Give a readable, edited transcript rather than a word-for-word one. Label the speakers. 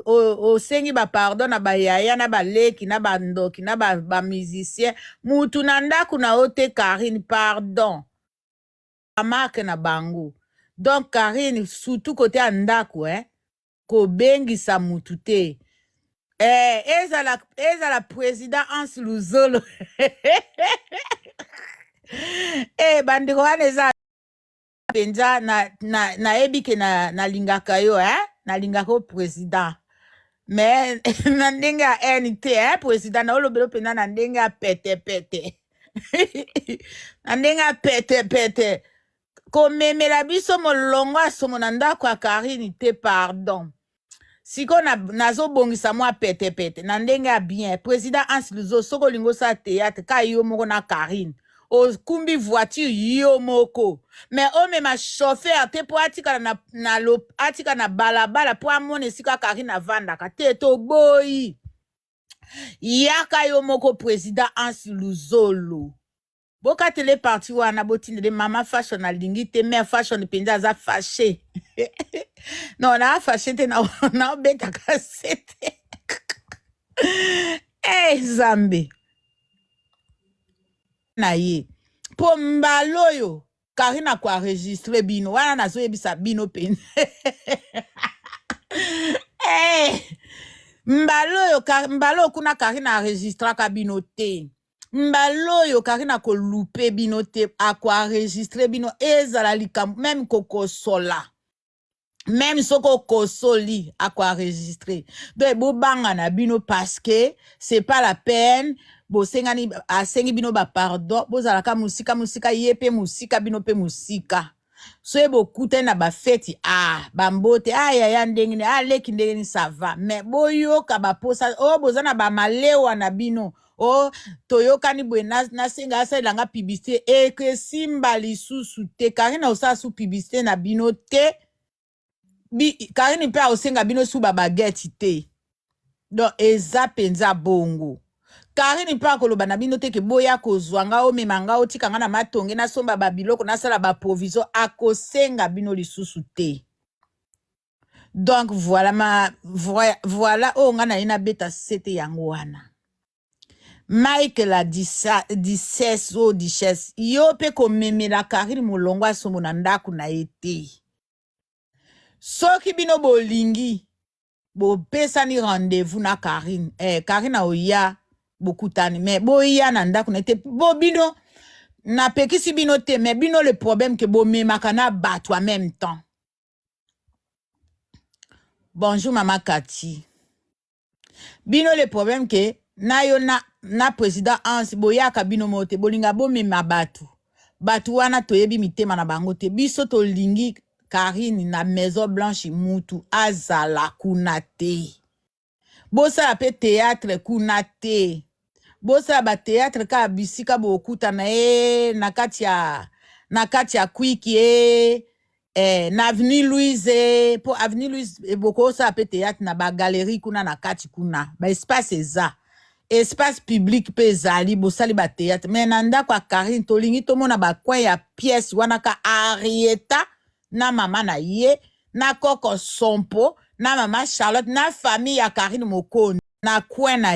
Speaker 1: Osengi ba pardon na bayaya na baleki na bandoki na bamusicien ba mutu na ndako na yo te. Karine, pardon, bamarke na bango. Donc Karine, surtout kote ya ndako, eh, kobengisa mutu te. Eh, ezala président Hans Luzolo. Eh, bandeko wana eza mpenza nayebi ke nalingaka yo, eh? Nalingaka yo président, mais na ndenge ya haine te, eh? Président, naolobela mpenza na ndenge ya petepete, na ndenge ya petepete. Komemela biso molongo ya somo na ndako ya Karine te, pardon. Sikoyo nazobongisa mwa petepete na ndenge ya bien. Président Hans Luzo, soki olingi osala théâtre ka yo moko na Karine, okumbi voiture yo moko, mais omema chauffeur te mpo atikala atika na balabala mpo amona esika Karine avandaka te. Toboyi, yaka yo moko, président Hans Luzolo. Bokatele parti wana, botindele mama Fashion. Alingi te, mare Fashion mpenza aza fâché. Non, naa fâché te, naobetaka se te. E Nzambe na ye, mpo mbala oyo Karine akoenregistrer bino wana, nazoyebisa bino mpenza. Eh, mbala oyo, mbala oyo kuna Karine aenregistraka bino te. Mbala oyo Karine akolupe bino te, akoenregistrer bino. Ezala likambo même kokosola, même soki okosoli, akoenregistrer. Donc bobanga na bino, parce que c'est pas la peine. Bosengani, asengi bino bapardon, bozalaka mosika mosika, ye mpe mosika, bino mpe mosika. Soki bokutani na bafeti, ah, bambote, ah, yaya ndenge nini, ah, leki ndenge nini, ça va. Mais boyoka baposa oyo boza na bamalewa na bino. O toyokani boye, nasenga asalelanga publicité, ekesimba lisusu te. Karine osala su publicité na bino te. Karine mpe aosenga bino su babaguette te. Donc eza mpenza bongo. Karine mpe akoloba na bino te ke boya kozwa nga, omema nga, otika nga na matonge, nasomba babiloko, nasala baprovision. Akosenga bino lisusu te. Donc voilà, voilà oyo nga na ye nabeta sete yango wana. Mike la dicesse oyo duchesse, yo mpe komemela Karine molongo asombo na ndako na ye te. Soki bino bolingi, bopesani rendez-vous na Karine, eh, Karine aoya, bokutani, mais boya na ndako na ye te. Bo bino napekisi bino te, mais bino le problème ke bomemaka na bato en même temps. Bonjour mama Kati. Bino le problème ke na yo na président Hans boyaka bino moko te, bolinga bomema bato. Bato wana toyebi mitema na bango te. Biso tolingi Karine na Maison Blanche, mutu azala kuna te. Bosala mpe théâtre kuna te, bosala bathéâtre kaka bisika bokutana ye na kati ya kwiki ye, eh, na avenue Louise, mpo avenue Louise, eh, bokosala mpe théâtre na bagalerie kuna na kati kuna, baespace eza espace public mpe ezali, bosali bathéâtre. Mais na ndako ya Karine, tolingi tomona bacoin ya pièce wana ka Arieta na mama na ye na koko Sompo na mama Charlotte na famille ya Karine Mokondi na coin na.